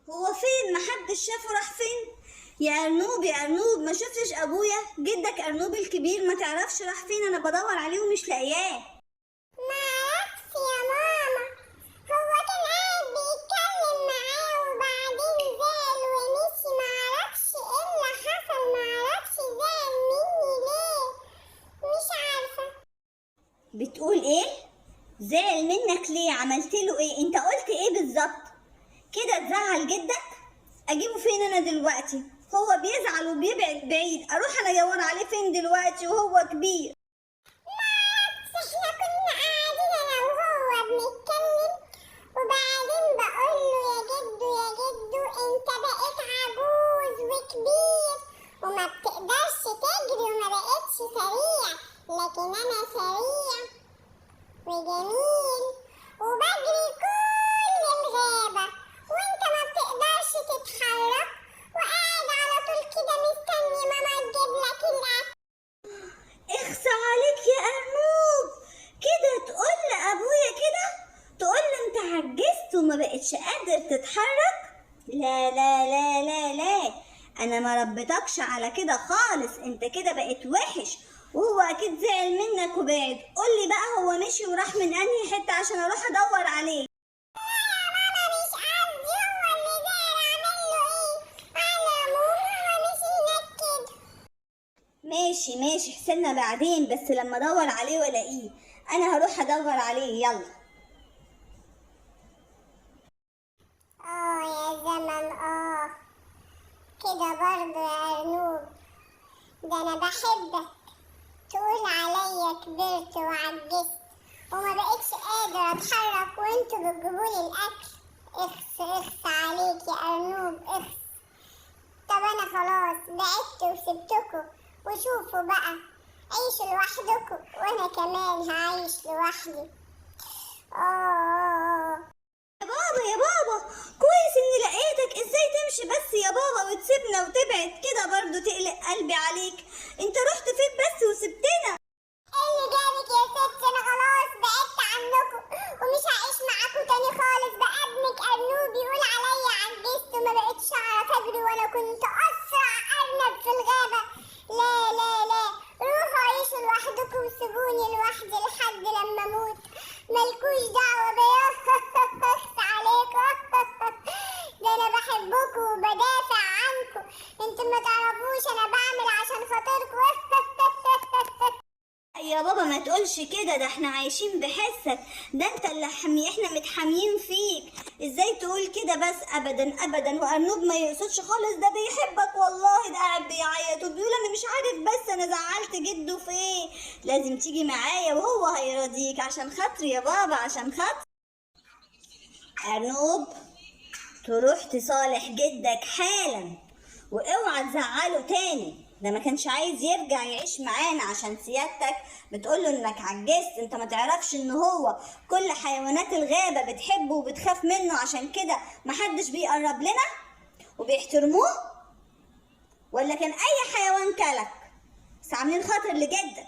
هو فين؟ محدش شافه راح فين؟ يا أرنوب يا أرنوب، ما شفتش أبويا جدك أرنوب الكبير؟ ما تعرفش راح فين؟ أنا بدور عليه ومش لاقياه. معرفش يا ماما، هو كان قاعد بيتكلم معاه وبعدين زعل ومشي. معرفش ايه اللي حصل، معرفش زعل مني ليه، مش عارفة. بتقول ايه؟ زعل منك ليه؟ عملت له ايه؟ انت قلت ايه بالظبط كده تزعل جدك؟ اجيبه فين انا دلوقتي؟ هو بيزعل وبيبعد بعيد، اروح انا ادور عليه فين دلوقتي وهو كبير؟ بس احنا كنا قاعدين انا وهو بنتكلم، وبعدين بقول له يا جدو يا جدو انت بقيت عجوز وكبير وما بتقدرش تجري وما بقتش سريع، لكن انا سريع وجميل وبجري كل الغابة، وانت ما بتقدرش تتحرك وقاعد على طول كده مستني ماما تجيب لك الاكل. اخس عليك يا أرنوب، كده تقول لأبويا كده؟ تقول له انت عجزت وما بقتش قادر تتحرك؟ لا لا لا لا لا، انا ما ربيتكش على كده خالص، انت كده بقيت وحش، وهو اكيد زعل منك وبعد. قولي بقى هو مشي وراح من انهي حتة عشان اروح ادور عليه. ماما مش قصدي، هو اللي زعل. عمل له ايه؟ على العموم هو مشي هناك كده. ماشي ماشي، حسنا بعدين، بس لما ادور عليه والاقيه. انا هروح ادور عليه، يلا. اه يا زمن، اه كده برضه يا أرنوب، ده انا بحبك تقول عليا كبرت وعجزت وما بقتش قادر اتحرك وانتوا بتجيبولي الاكل. اخس اخس عليك يا ارنوب، اخس. طب انا خلاص بعدت وسبتكوا، وشوفوا بقى عيشوا لوحدكوا وانا كمان هعيش لوحدي. اه يا بابا يا بابا، كويس اني لقيتك. ازاي تمشي بس يا بابا وتسيبنا وتبعد كده؟ برضو تقلق قلبي عليك، انت رحت فين بس وسبتنا؟ ايه اللي جابك يا ستي؟ انا خلاص بعدت عنكم ومش هعيش معاكم تاني خالص. بقى ابنك ارنوب يقول عليا عجزت وما بقتش اعرف اجري وانا كنت اسرع ارنب في الغابه. لا لا لا، روحوا عيشوا لوحدكم وسيبوني لوحدي لحد لما اموت، ملكوش دعوه بيا. اخس عليكم، ده انا بحبكم وبدافع عنكم، انتوا ما تعرفوش انا بعمل عشان خاطركم. يا بابا ما تقولش كده، ده احنا عايشين بحسك، ده انت اللي حمي، احنا متحاميين فيك، ازاي تقول كده بس؟ ابدا ابدا، وارنوب ما يقصدش خالص، ده بيحبك والله، ده قاعد بيعيط وبيقول انا مش عارف بس انا زعلت جده في ايه. لازم تيجي معايا وهو هيرضيك، عشان خاطري يا بابا، عشان خاطري. ارنوب تروح تصالح جدك حالا، واوعى تزعله تاني، ده ما كانش عايز يرجع يعيش معانا عشان سيادتك بتقوله انك عجزت. انت ما تعرفش ان هو كل حيوانات الغابة بتحبه وبتخاف منه، عشان كده محدش بيقرب لنا وبيحترموه، ولا كان اي حيوان كلك، بس عاملين خاطر لجدك.